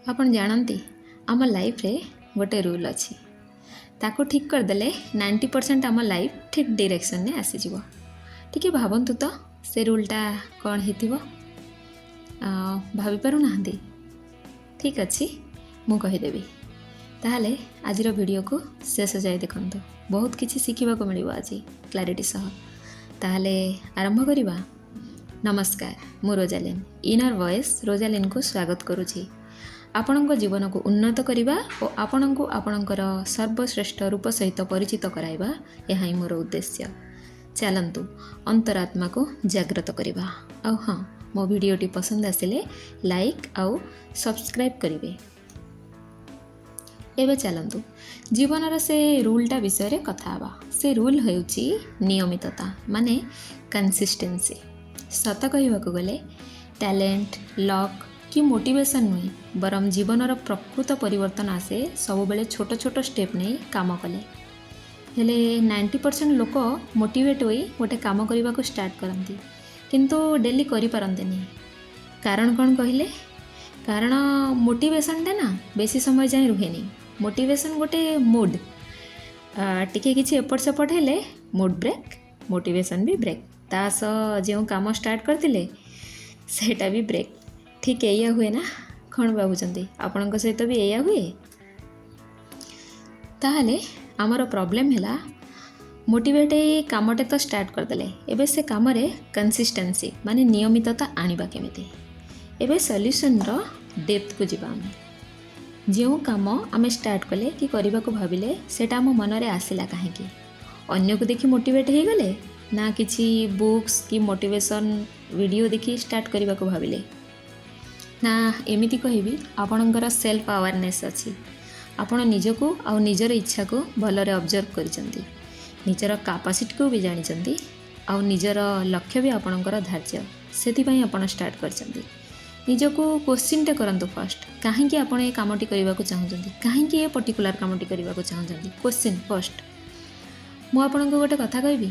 ଆପଣ ଜାଣନ୍ତି, ଆମ ଲାଇଫ୍ରେ ଗୋଟେ ରୁଲ୍ ଅଛି। ତାକୁ ଠିକ୍ କରିଦେଲେ 90% ଆମ ଲାଇଫ୍ ଠିକ୍ ଡିରେକ୍ସନ୍ରେ ଆସିଯିବ। ଟିକେ ଭାବନ୍ତୁ ତ, ସେ ରୁଲ୍ଟା କ'ଣ ହେଇଥିବ? ଭାବିପାରୁନାହାନ୍ତି? ଠିକ୍ ଅଛି, ମୁଁ କହିଦେବି। ତାହେଲେ ଆଜିର ଭିଡ଼ିଓକୁ ଶେଷ ଯାଏ ଦେଖନ୍ତୁ। ବହୁତ କିଛି ଶିଖିବାକୁ ମିଳିବ ଆଜି କ୍ଲାରିଟି ସହ। ତାହେଲେ ଆରମ୍ଭ କରିବା। ନମସ୍କାର, ମୁଁ ରୋଜାଲିନ୍, ଇନର୍ ଭଏସ୍ ରୋଜାଲିନ୍କୁ ସ୍ୱାଗତ କରୁଛି। ଆପଣଙ୍କ ଜୀବନକୁ ଉନ୍ନତ କରିବା ଓ ଆପଣଙ୍କୁ ଆପଣଙ୍କର ସର୍ବଶ୍ରେଷ୍ଠ ରୂପ ସହିତ ପରିଚିତ କରାଇବା, ଏହା ହିଁ ମୋର ଉଦ୍ଦେଶ୍ୟ। ଚାଲନ୍ତୁ, ଅନ୍ତରାତ୍ମାକୁ ଜାଗ୍ରତ କରିବା। ଆଉ ହଁ, ମୋ ଭିଡ଼ିଓଟି ପସନ୍ଦ ଆସିଲେ ଲାଇକ୍ ଆଉ ସବସ୍କ୍ରାଇବ୍ କରିବେ। ଏବେ ଚାଲନ୍ତୁ, ଜୀବନର ସେ ରୁଲ୍ଟା ବିଷୟରେ କଥା ହେବା। ସେ ରୁଲ୍ ହେଉଛି ନିୟମିତତା, ମାନେ କନସିଷ୍ଟେନ୍ସି। ସତ କହିବାକୁ ଗଲେ ଟ୍ୟାଲେଣ୍ଟ, ଲକ୍ କି ମୋଟିଭେସନ୍ ନୁହେଁ, ବରଂ ଜୀବନର ପ୍ରକୃତ ପରିବର୍ତ୍ତନ ଆସେ ସବୁବେଳେ ଛୋଟ ଛୋଟ ଷ୍ଟେପ୍ ନେଇ କାମ କଲେ। ହେଲେ 90% ଲୋକ ମୋଟିଭେଟ୍ ହୋଇ ଗୋଟେ କାମ କରିବାକୁ ଷ୍ଟାର୍ଟ କରନ୍ତି, କିନ୍ତୁ ଡେଲି କରିପାରନ୍ତିନି। କାରଣ କ'ଣ କହିଲେ? କାରଣ ମୋଟିଭେସନ୍ଟା ନା ବେଶୀ ସମୟ ଯାଏଁ ରୁହେନି। ମୋଟିଭେସନ୍ ଗୋଟେ ମୁଡ଼୍। ଟିକେ କିଛି ଏପଟ ସେପଟ ହେଲେ ମୁଡ଼୍ ବ୍ରେକ୍, ମୋଟିଭେସନ୍ ବି ବ୍ରେକ୍, ତା ସହ ଯେଉଁ କାମ ଷ୍ଟାର୍ଟ କରିଥିଲେ ସେଇଟା ବି ବ୍ରେକ୍। ଠିକ୍ ଏଇଆ ହୁଏ ନା? କ'ଣ ଭାବୁଛନ୍ତି? ଆପଣଙ୍କ ସହିତ ବି ଏଇଆ ହୁଏ? ତାହେଲେ ଆମର ପ୍ରୋବ୍ଲେମ୍ ହେଲା, ମୋଟିଭେଟ୍ ଏଇ କାମଟେ ତ ଷ୍ଟାର୍ଟ କରିଦେଲେ, ଏବେ ସେ କାମରେ କନସିଷ୍ଟେନ୍ସି ମାନେ ନିୟମିତତା ଆଣିବା କେମିତି? ଏବେ ସଲ୍ୟୁସନ୍ର ଡେପ୍ଥକୁ ଯିବା ଆମେ। ଯେଉଁ କାମ ଆମେ ଷ୍ଟାର୍ଟ କଲେ କି କରିବାକୁ ଭାବିଲେ, ସେଇଟା ଆମ ମନରେ ଆସିଲା କାହିଁକି? ଅନ୍ୟକୁ ଦେଖି ମୋଟିଭେଟ୍ ହେଇଗଲେ, ନା କିଛି ବୁକ୍ସ କି ମୋଟିଭେସନ୍ ଭିଡ଼ିଓ ଦେଖି ଷ୍ଟାର୍ଟ କରିବାକୁ ଭାବିଲେ, ନା ଏମିତି କହିବି ଆପଣଙ୍କର ସେଲ୍ଫ ଆୱାରନେସ୍ ଅଛି, ଆପଣ ନିଜକୁ ଆଉ ନିଜର ଇଚ୍ଛାକୁ ଭଲରେ ଅବଜର୍ଭ କରିଛନ୍ତି, ନିଜର କାପାସିଟିକୁ ବି ଜାଣିଛନ୍ତି ଆଉ ନିଜର ଲକ୍ଷ୍ୟ ବି ଆପଣଙ୍କର ଧାର୍ଯ୍ୟ, ସେଥିପାଇଁ ଆପଣ ଷ୍ଟାର୍ଟ କରିଛନ୍ତି? ନିଜକୁ କୋଶ୍ଚିନ୍ଟେ କରନ୍ତୁ ଫାର୍ଷ୍ଟ, କାହିଁକି ଆପଣ ଏ କାମଟି କରିବାକୁ ଚାହୁଁଛନ୍ତି? କାହିଁକି ଏ ପର୍ଟିକୁଲାର କାମଟି କରିବାକୁ ଚାହୁଁଛନ୍ତି? Question first. ମୁଁ ଆପଣଙ୍କୁ ଗୋଟେ କଥା କହିବି।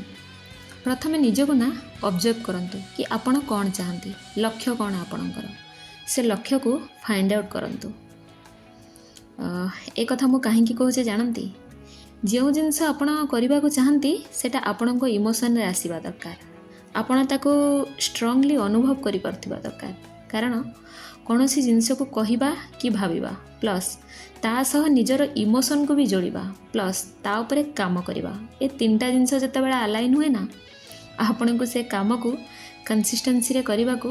ପ୍ରଥମେ ନିଜକୁ ନା ଅବଜର୍ଭ କରନ୍ତୁ କି ଆପଣ କ'ଣ ଚାହାନ୍ତି, ଲକ୍ଷ୍ୟ କ'ଣ ଆପଣଙ୍କର, ସେ ଲକ୍ଷ୍ୟକୁ ଫାଇଣ୍ଡ ଆଉଟ୍ କରନ୍ତୁ। ଏ କଥା ମୁଁ କାହିଁକି କହୁଛି ଜାଣନ୍ତି? ଯେଉଁ ଜିନିଷ ଆପଣ କରିବାକୁ ଚାହାନ୍ତି, ସେଇଟା ଆପଣଙ୍କ ଇମୋସନରେ ଆସିବା ଦରକାର। ଆପଣ ତାକୁ ଷ୍ଟ୍ରଙ୍ଗଲି ଅନୁଭବ କରିପାରୁଥିବା ଦରକାର। କାରଣ କୌଣସି ଜିନିଷକୁ କହିବା କି ଭାବିବା ପ୍ଲସ୍ ତା ସହ ନିଜର ଇମୋସନକୁ ବି ଯୋଡ଼ିବା ପ୍ଲସ୍ ତା ଉପରେ କାମ କରିବା, ଏ ତିନିଟା ଜିନିଷ ଯେତେବେଳେ ଆଲାଇନ୍ ହୁଏ ନା, ଆପଣଙ୍କୁ ସେ କାମକୁ କନସିଷ୍ଟେନ୍ସିରେ କରିବାକୁ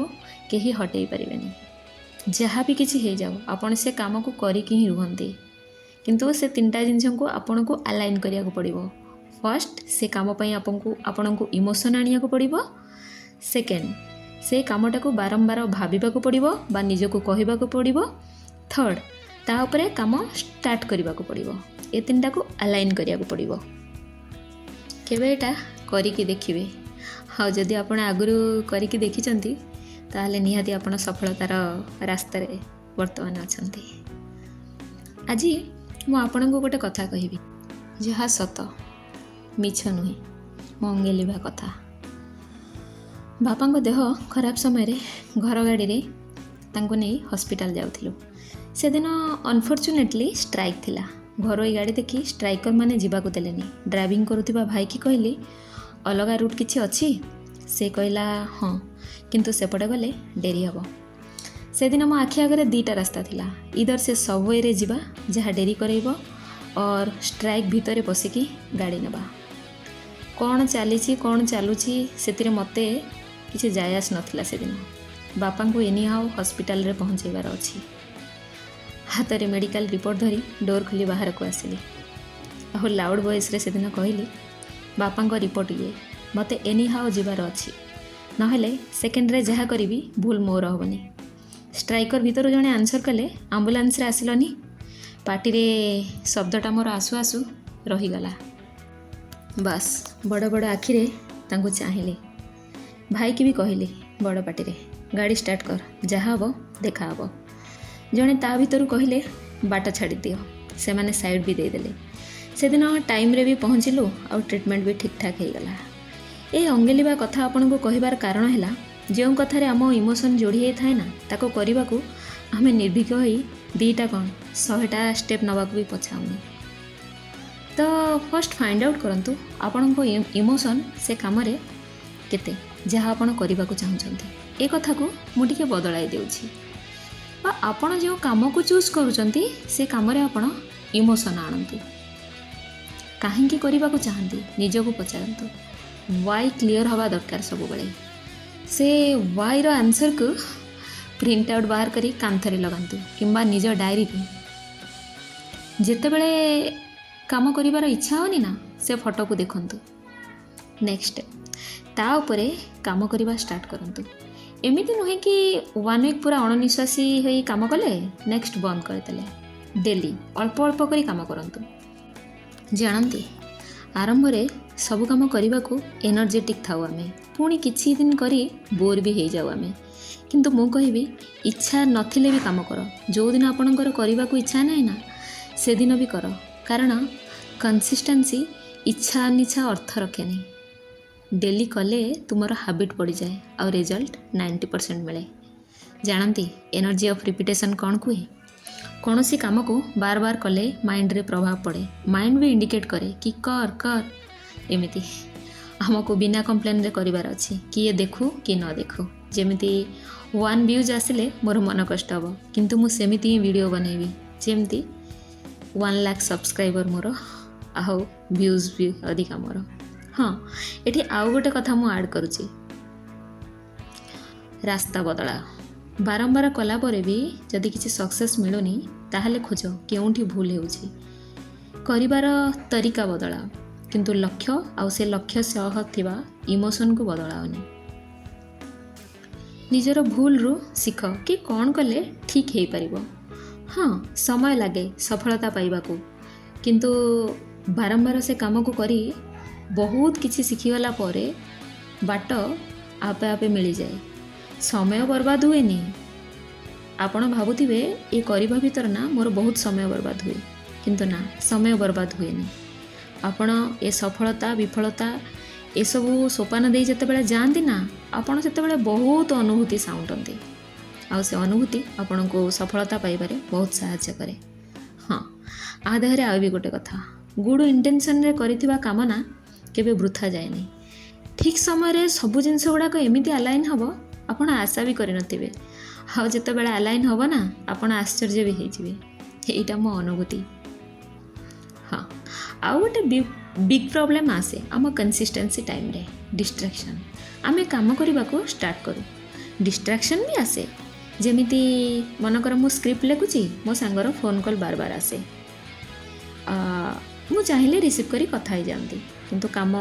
କେହି ହଟେଇ ପାରିବେନି। ଯାହା ବି କିଛି ହେଇଯାଉ, ଆପଣ ସେ କାମକୁ କରିକି ହିଁ ରୁହନ୍ତି। କିନ୍ତୁ ସେ ତିନିଟା ଜିନିଷକୁ ଆପଣଙ୍କୁ ଆଲାଇନ୍ କରିବାକୁ ପଡ଼ିବ। ଫାର୍ଷ୍ଟ, ସେ କାମ ପାଇଁ ଆପଣଙ୍କୁ ଇମୋସନ୍ ଆଣିବାକୁ ପଡ଼ିବ। ସେକେଣ୍ଡ, ସେ କାମଟାକୁ ବାରମ୍ବାର ଭାବିବାକୁ ପଡ଼ିବ ବା ନିଜକୁ କହିବାକୁ ପଡ଼ିବ। ଥର୍ଡ଼, ତା ଉପରେ କାମ ଷ୍ଟାର୍ଟ କରିବାକୁ ପଡ଼ିବ। ଏ ତିନିଟାକୁ ଆଲାଇନ୍ କରିବାକୁ ପଡ଼ିବ। କେବେ ଏଇଟା କରିକି ଦେଖିବେ। ଆଉ ଯଦି ଆପଣ ଆଗରୁ କରିକି ଦେଖିଛନ୍ତି, ତାହେଲେ ନିହାତି ଆପଣ ସଫଳତାର ରାସ୍ତାରେ ବର୍ତ୍ତମାନ ଅଛନ୍ତି। ଆଜି ମୁଁ ଆପଣଙ୍କୁ ଗୋଟେ କଥା କହିବି, ଯାହା ସତ, ମିଛ ନୁହେଁ, ମୋ ଅଙ୍ଗେଲିଭା କଥା। ବାପାଙ୍କ ଦେହ ଖରାପ ସମୟରେ ଘର ଗାଡ଼ିରେ ତାଙ୍କୁ ନେଇ ହସ୍ପିଟାଲ ଯାଉଥିଲୁ। ସେଦିନ ଅନଫର୍ଚୁନେଟଲି ଷ୍ଟ୍ରାଇକ୍ ଥିଲା। ଘରୋଇ ଗାଡ଼ି ଦେଖି ଷ୍ଟ୍ରାଇକର୍ମାନେ ଯିବାକୁ ଦେଲେନି। ଡ୍ରାଇଭିଂ କରୁଥିବା ଭାଇକି କହିଲି, "ଅଲଗା ରୁଟ୍ କିଛି ଅଛି?" ସେ କହିଲା, "ହଁ, କିନ୍ତୁ ସେପଟେ ଗଲେ ଡେରି ହେବ।" ସେଦିନ ମୋ ଆଖି ଆଗରେ ଦୁଇଟା ରାସ୍ତା ଥିଲା। ଇଦର ସେ ସବୱେରେ ଯିବା, ଯାହା ଡେରି କରେଇବ, ଅର୍ ଷ୍ଟ୍ରାଇକ୍ ଭିତରେ ପଶିକି ଗାଡ଼ି ନେବା। କ'ଣ ଚାଲିଛି, କ'ଣ ଚାଲୁଛି, ସେଥିରେ ମୋତେ କିଛି ଯାଏ ଆସ ନଥିଲା ସେଦିନ। ବାପାଙ୍କୁ ଏନିହାଉ ହସ୍ପିଟାଲରେ ପହଞ୍ଚାଇବାର ଅଛି। ହାତରେ ମେଡ଼ିକାଲ ରିପୋର୍ଟ ଧରି ଡୋର୍ ଖୋଲି ବାହାରକୁ ଆସିଲି ଆଉ ଲାଉଡ଼ ଭଏସ୍ରେ ସେଦିନ କହିଲି, "ବାପାଙ୍କ ରିପୋର୍ଟ ଇଏ। ମୋତେ ଏନିହାଉ ଯିବାର ଅଛି, ନହେଲେ ସେକେଣ୍ଡରେ ଯାହା କରିବି ଭୁଲ ମୋର ହେବନି।" ଷ୍ଟ୍ରାଇକର ଭିତରୁ ଜଣେ ଆନ୍ସର୍ କଲେ, "ଆମ୍ବୁଲାନ୍ସରେ ଆସିଲନି?" ପାଟିରେ ଶବ୍ଦଟା ମୋର ଆସୁ ଆସୁ ରହିଗଲା। ବାସ୍, ବଡ଼ ବଡ଼ ଆଖିରେ ତାଙ୍କୁ ଚାହିଁଲି। ଭାଇକି ବି କହିଲି ବଡ଼ ପାଟିରେ, "ଗାଡ଼ି ଷ୍ଟାର୍ଟ କର, ଯାହା ହେବ ଦେଖା ହେବ।" ଜଣେ ତା ଭିତରୁ କହିଲେ, "ବାଟ ଛାଡ଼ିଦିଅ।" ସେମାନେ ସାଇଡ଼୍ ବି ଦେଇଦେଲେ। ସେଦିନ ଟାଇମ୍ରେ ବି ପହଞ୍ଚିଲୁ ଆଉ ଟ୍ରିଟମେଣ୍ଟ ବି ଠିକ୍ଠାକ୍ ହେଇଗଲା। ଏ ଅଙ୍ଗେଲିଭା କଥା ଆପଣଙ୍କୁ କହିବାର କାରଣ ହେଲା, ଯେଉଁ କଥାରେ ଆମ ଇମୋସନ୍ ଯୋଡ଼ି ହେଇଥାଏ ନା, ତାକୁ କରିବାକୁ ଆମେ ନିର୍ଭୀକ ହୋଇ 2ଟା କ'ଣ 100ଟା ଷ୍ଟେପ୍ ନେବାକୁ ବି ପଛାଉନି। ତ ଫାର୍ଷ୍ଟ ଫାଇଣ୍ଡ ଆଉଟ୍ କରନ୍ତୁ ଆପଣଙ୍କ ଇମୋସନ୍ ସେ କାମରେ କେତେ, ଯାହା ଆପଣ କରିବାକୁ ଚାହୁଁଛନ୍ତି। ଏ କଥାକୁ ମୁଁ ଟିକେ ବଦଳାଇ ଦେଉଛି, ବା ଆପଣ ଯେଉଁ କାମକୁ ଚୁଜ୍ କରୁଛନ୍ତି ସେ କାମରେ ଆପଣ ଇମୋସନ୍ ଆଣନ୍ତୁ। କାହିଁକି କରିବାକୁ ଚାହାନ୍ତି ନିଜକୁ ପଚାରନ୍ତୁ। ୱାଇ କ୍ଲିଅର୍ ହେବା ଦରକାର ସବୁବେଳେ। ସେ ୱାଇର ଆନ୍ସର୍କୁ ପ୍ରିଣ୍ଟ ଆଉଟ୍ ବାହାର କରି କାନ୍ଥରେ ଲଗାନ୍ତୁ କିମ୍ବା ନିଜ ଡାଏରୀକୁ। ଯେତେବେଳେ କାମ କରିବାର ଇଚ୍ଛା ହେଉନି ନା, ସେ ଫଟୋକୁ ଦେଖନ୍ତୁ। ନେକ୍ସଟ ତା ଉପରେ କାମ କରିବା ଷ୍ଟାର୍ଟ କରନ୍ତୁ। ଏମିତି ନୁହେଁ କି 1 ୱିକ୍ ପୁରା ଅଣନିଶ୍ୱାସୀ ହୋଇ କାମ କଲେ, ନେକ୍ସଟ ବନ୍ଦ କରିଦେଲେ। ଡେଲି ଅଳ୍ପ ଅଳ୍ପ କରି କାମ କରନ୍ତୁ। ଜାଣନ୍ତି, ଆରମ୍ଭରେ ସବୁ କାମ କରିବାକୁ ଏନର୍ଜେଟିକ୍ ଥାଉ ଆମେ, ପୁଣି କିଛି ଦିନ କରି ବୋର୍ ବି ହେଇଯାଉ ଆମେ। କିନ୍ତୁ ମୁଁ କହିବି, ଇଚ୍ଛା ନଥିଲେ ବି କାମ କର। ଯେଉଁଦିନ ଆପଣଙ୍କର କରିବାକୁ ଇଚ୍ଛା ନାହିଁ ନା, ସେଦିନ ବି କର। କାରଣ କନସିଷ୍ଟାନ୍ସି ଇଚ୍ଛା ଅନିଚ୍ଛା ଅର୍ଥ ରଖେନି। ଡେଲି କଲେ ତୁମର ହାବିଟ୍ ପଡ଼ିଯାଏ ଆଉ ରେଜଲ୍ଟ 90% ମିଳେ। ଜାଣନ୍ତି ଏନର୍ଜି ଅଫ୍ ରିପିଟେସନ୍ କ'ଣ କୁହେ? କୌଣସି କାମକୁ ବାର ବାର କଲେ ମାଇଣ୍ଡରେ ପ୍ରଭାବ ପଡ଼େ। ମାଇଣ୍ଡ ବି ଇଣ୍ଡିକେଟ୍ କରେ କି କର କର। ଏମିତି ଆମକୁ ବିନା କମ୍ପ୍ଲେନ୍ରେ କରିବାର ଅଛି, କିଏ ଦେଖୁ କି ନ ଦେଖୁ। ଯେମିତି 1 ଭ୍ୟୁଜ୍ ଆସିଲେ ମୋର ମନ କଷ୍ଟ ହେବ, କିନ୍ତୁ ମୁଁ ସେମିତି ହିଁ ଭିଡ଼ିଓ ବନେଇବି ଯେମିତି 1 ଲାଖ ସବସ୍କ୍ରାଇବର୍ ମୋର ଆଉ ଭ୍ୟୁଜ୍ ବି ଅଧିକା ମୋର। ହଁ, ଏଠି ଆଉ ଗୋଟେ କଥା ମୁଁ ଆଡ଼୍ କରୁଛି, ରାସ୍ତା ବଦଳାଅ। ବାରମ୍ବାର କଲା ପରେ ବି ଯଦି କିଛି ସକ୍ସେସ୍ ମିଳୁନି, ତାହେଲେ ଖୋଜ କେଉଁଠି ଭୁଲ ହେଉଛି। କରିବାର ତରିକା ବଦଳାଅ, କିନ୍ତୁ ଲକ୍ଷ୍ୟ ଆଉ ସେ ଲକ୍ଷ୍ୟ ସହ ଥିବା ଇମୋସନ୍କୁ ବଦଳାଅନି। ନିଜର ଭୁଲରୁ ଶିଖ କି କ'ଣ କଲେ ଠିକ୍ ହେଇପାରିବ। ହଁ, ସମୟ ଲାଗେ ସଫଳତା ପାଇବାକୁ, କିନ୍ତୁ ବାରମ୍ବାର ସେ କାମକୁ କରି ବହୁତ କିଛି ଶିଖିଗଲା ପରେ ବାଟ ଆପେ ଆପେ ମିଳିଯାଏ। ସମୟ ବର୍ବାଦ ହୁଏନି। ଆପଣ ଭାବୁଥିବେ ଏ କରିବା ଭିତରେ ନା ମୋର ବହୁତ ସମୟ ବର୍ବାଦ ହୁଏ, କିନ୍ତୁ ନା, ସମୟ ବର୍ବାଦ ହୁଏନି। ଆପଣ ଏ ସଫଳତା ବିଫଳତା ଏସବୁ ସୋପାନ ଦେଇ ଯେତେବେଳେ ଯାଆନ୍ତି ନା, ଆପଣ ସେତେବେଳେ ବହୁତ ଅନୁଭୂତି ସାଉଁଟନ୍ତି, ଆଉ ସେ ଅନୁଭୂତି ଆପଣଙ୍କୁ ସଫଳତା ପାଇବାରେ ବହୁତ ସାହାଯ୍ୟ କରେ। ହଁ, ଆ ଦେହରେ ଆଉ ବି ଗୋଟେ କଥା, ଗୁଡ଼ ଇଣ୍ଟେନସନ୍ରେ କରିଥିବା କାମ ନା କେବେ ବୃଥା ଯାଏନି। ଠିକ୍ ସମୟରେ ସବୁ ଜିନିଷ ଗୁଡ଼ାକ ଏମିତି ଆଲାଇନ୍ ହେବ, ଆପଣ ଆଶା ବି କରିନଥିବେ। ଆଉ ଯେତେବେଳେ ଆଲାଇନ୍ ହେବ ନା, ଆପଣ ଆଶ୍ଚର୍ଯ୍ୟ ବି ହେଇଯିବେ। ଏଇଟା ମୋ ଅନୁଭୂତି। ହଁ, ଆଉ ଗୋଟେ ବିଗ୍ ପ୍ରୋବ୍ଲେମ୍ ଆସେ ଆମ କନସିଷ୍ଟେନ୍ସି ଟାଇମ୍ରେ, ଡିଷ୍ଟ୍ରାକ୍ସନ୍। ଆମେ କାମ କରିବାକୁ ଷ୍ଟାର୍ଟ କରୁ, ଡିଷ୍ଟ୍ରାକ୍ସନ୍ ବି ଆସେ। ଯେମିତି ମନେକର ମୁଁ ସ୍କ୍ରିପ୍ଟ ଲେଖୁଛି, ମୋ ସାଙ୍ଗର ଫୋନ୍ କଲ୍ ବାର ବାର ଆସେ। ମୁଁ ଚାହିଁଲେ ରିସିଭ୍ କରି କଥା ହେଇଯାଆନ୍ତି, କିନ୍ତୁ କାମ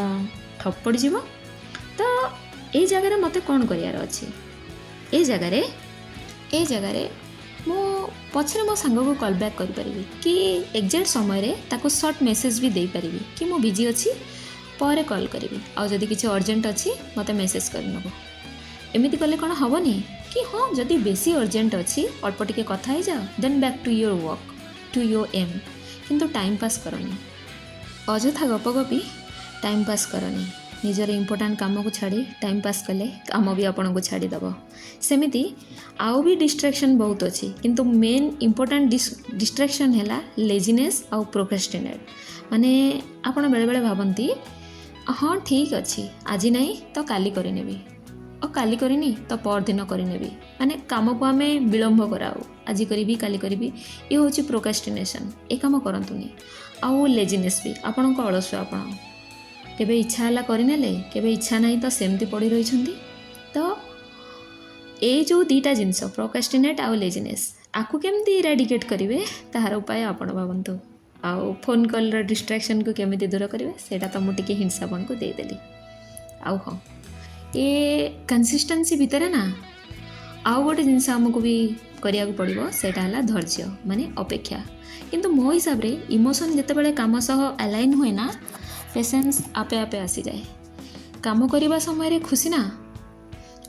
ଠପ୍ ପଡ଼ିଯିବ। ତ ଏଇ ଜାଗାରେ ମୋତେ କ'ଣ କରିବାର ଅଛି? ଏଇ ଜାଗାରେ ମୁଁ ପଛରେ ମୋ ସାଙ୍ଗକୁ କଲ୍ ବ୍ୟାକ୍ କରିପାରିବି କି ଏକ୍ଜାକ୍ଟ ସମୟରେ ତାକୁ ସର୍ଟ ମେସେଜ୍ ବି ଦେଇପାରିବି କି ମୁଁ ବିଜି ଅଛି, ପରେ କଲ୍ କରିବି, ଆଉ ଯଦି କିଛି ଅର୍ଜେଣ୍ଟ ଅଛି ମୋତେ ମେସେଜ୍ କରିନେବ। ଏମିତି କଲେ କ'ଣ ହେବନି କି? ହଁ, ଯଦି ବେଶୀ ଅର୍ଜେଣ୍ଟ ଅଛି ଅଳ୍ପ ଟିକେ କଥା ହେଇଯାଅ, then back to your work, to your aim। କିନ୍ତୁ ଟାଇମ୍ ପାସ୍ କରନି, ଅଯଥା ଗପ ଗପି ଟାଇମ୍ ପାସ୍ କରନି। ନିଜର ଇମ୍ପୋର୍ଟାଣ୍ଟ କାମକୁ ଛାଡ଼ି ଟାଇମ୍ ପାସ୍ କଲେ କାମ ବି ଆପଣଙ୍କୁ ଛାଡ଼ିଦେବ। ସେମିତି ଆଉ ବି ଡିଷ୍ଟ୍ରାକ୍ସନ୍ ବହୁତ ଅଛି, କିନ୍ତୁ ମେନ୍ ଇମ୍ପୋର୍ଟାଣ୍ଟ ଡିଷ୍ଟ୍ରାକ୍ସନ୍ ହେଲା ଲେଜିନେସ୍ ଆଉ ପ୍ରୋକ୍ରାଷ୍ଟିନେଟ୍। ମାନେ ଆପଣ ବେଳେବେଳେ ଭାବନ୍ତି, ହଁ ଠିକ୍ ଅଛି, ଆଜି ନାହିଁ ତ କାଲି କରିନେବି, ଆଉ କାଲି କରିନି ତ ପରଦିନ କରିନେବି। ମାନେ କାମକୁ ଆମେ ବିଳମ୍ବ କରାଉ, ଆଜି କରିବି କାଲି କରିବି, ଏ ହେଉଛି ପ୍ରୋକ୍ରାଷ୍ଟିନେସନ୍। ଏ କାମ କରନ୍ତୁନି। ଆଉ ଲେଜିନେସ୍ ବି, ଆପଣଙ୍କ ଅଳସୁଆ, ଆପଣ କେବେ ଇଚ୍ଛା ହେଲା କରିନେଲେ, କେବେ ଇଚ୍ଛା ନାହିଁ ତ ସେମିତି ପଡ଼ି ରହିଛନ୍ତି। ତ ଏଇ ଯେଉଁ ଦୁଇଟା ଜିନିଷ, ପ୍ରୋକ୍ରାଷ୍ଟିନେଟ୍ ଆଉ ଲେଜିନେସ୍, ଆକୁ କେମିତି ଇରାଡ଼ିକେଟ୍ କରିବେ ତାହାର ଉପାୟ ଆପଣ ଭାବନ୍ତୁ। ଆଉ ଫୋନ୍ କଲ୍ର ଡିଷ୍ଟ୍ରାକ୍ସନ୍କୁ କେମିତି ଦୂର କରିବେ, ସେଇଟା ତ ମୁଁ ଟିକେ ହିଣ୍ଟସ୍ ଆପଣଙ୍କୁ ଦେଇଦେଲି। ଆଉ ହଁ, ଏ କନସିଷ୍ଟେନ୍ସି ଭିତରେ ନା ଆଉ ଗୋଟେ ଜିନିଷ ଆମକୁ ବି କରିବାକୁ ପଡ଼ିବ, ସେଇଟା ହେଲା ଧୈର୍ଯ୍ୟ, ମାନେ ଅପେକ୍ଷା। କିନ୍ତୁ ମୋ ହିସାବରେ ଇମୋସନ୍ ଯେତେବେଳେ କାମ ସହ ଆଲାଇନ୍ ହୁଏ ନା, ପେସେନ୍ସ ଆପେ ଆପେ ଆସିଯାଏ। କାମ କରିବା ସମୟରେ ଖୁସି ନା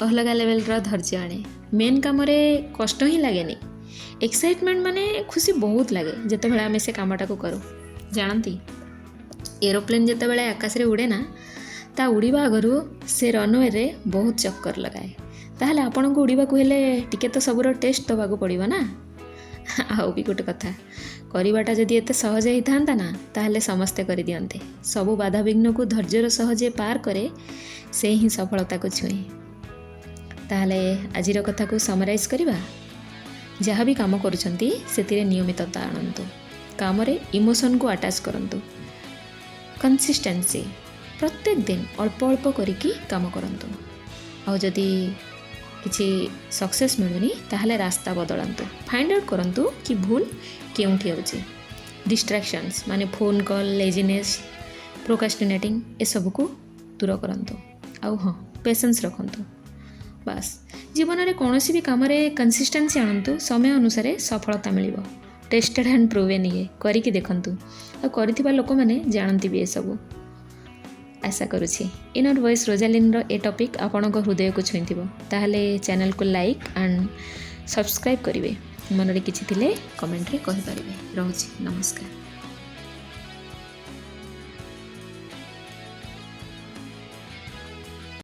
ଅଲଗା ଲେଭେଲର ଧୈର୍ଯ୍ୟ ଆଣେ। ମେନ୍ କାମରେ କଷ୍ଟ ହିଁ ଲାଗେନି, ଏକ୍ସାଇଟମେଣ୍ଟ ମାନେ ଖୁସି ବହୁତ ଲାଗେ ଯେତେବେଳେ ଆମେ ସେ କାମଟାକୁ କରୁ। ଜାଣନ୍ତି, ଏରୋପ୍ଲେନ୍ ଯେତେବେଳେ ଆକାଶରେ ଉଡ଼େ ନା, ତା ଉଡ଼ିବା ଆଗରୁ ସେ ରନୱେରେ ବହୁତ ଚକ୍କର ଲଗାଏ। ତାହେଲେ ଆପଣଙ୍କୁ ଉଡ଼ିବାକୁ ହେଲେ ଟିକେ ତ ସବୁର ଟେଷ୍ଟ ଦେବାକୁ ପଡ଼ିବ ନା। ଆଉ ବି ଗୋଟେ କଥା, କରିବାଟା ଯଦି ଏତେ ସହଜ ହେଇଥାନ୍ତା ନା, ତାହେଲେ ସମସ୍ତେ କରିଦିଅନ୍ତେ। ସବୁ ବାଧାବିଘ୍ନକୁ ଧୈର୍ଯ୍ୟର ସହ ଯିଏ ପାର କରେ, ସେ ହିଁ ସଫଳତାକୁ ଛୁଏଁ। ତାହେଲେ ଆଜିର କଥାକୁ ସମରାଇଜ୍ କରିବା। ଯାହା ବି କାମ କରୁଛନ୍ତି, ସେଥିରେ ନିୟମିତତା ଆଣନ୍ତୁ। କାମରେ ଇମୋସନକୁ ଆଟାଚ୍ କରନ୍ତୁ। କନସିଷ୍ଟେନ୍ସି, ପ୍ରତ୍ୟେକ ଦିନ ଅଳ୍ପ ଅଳ୍ପ କରିକି କାମ କରନ୍ତୁ। ଆଉ ଯଦି କିଛି ସକ୍ସେସ୍ ମିଳୁନି, ତାହେଲେ ରାସ୍ତା ବଦଳାନ୍ତୁ। ଫାଇଣ୍ଡ ଆଉଟ୍ କରନ୍ତୁ କି ଭୁଲ କେଉଁଠି ହେଉଛି। ଡିଷ୍ଟ୍ରାକ୍ସନ୍ସ ମାନେ ଫୋନ୍ କଲ୍, ଲେଜିନେସ୍, ପ୍ରୋକାଷ୍ଟିନେଟିଂ, ଏସବୁକୁ ଦୂର କରନ୍ତୁ। ଆଉ ହଁ, ପେସେନ୍ସ ରଖନ୍ତୁ। ବାସ୍, ଜୀବନରେ କୌଣସି ବି କାମରେ କନସିଷ୍ଟେନ୍ସି ଆଣନ୍ତୁ, ସମୟ ଅନୁସାରେ ସଫଳତା ମିଳିବ। ଟେଷ୍ଟେଡ଼ ଆଣ୍ଡ ପ୍ରୁଭେନ୍, ଇଏ କରିକି ଦେଖନ୍ତୁ। ଆଉ କରିଥିବା ଲୋକମାନେ ଜାଣନ୍ତି ବି ଏସବୁ। ଆଶା କରୁଛି ଇନର୍ ଭଏସ୍ ରୋଜାଲିନ୍ର ଏ ଟପିକ୍ ଆପଣଙ୍କ ହୃଦୟକୁ ଛୁଇଁଥିବ। ତାହେଲେ ଚ୍ୟାନେଲକୁ ଲାଇକ୍ ଆଣ୍ଡ ସବସ୍କ୍ରାଇବ୍ କରିବେ। ମନରେ କିଛି ଥିଲେ କମେଣ୍ଟରେ କହିପାରିବେ। ରହୁଛି, ନମସ୍କାର।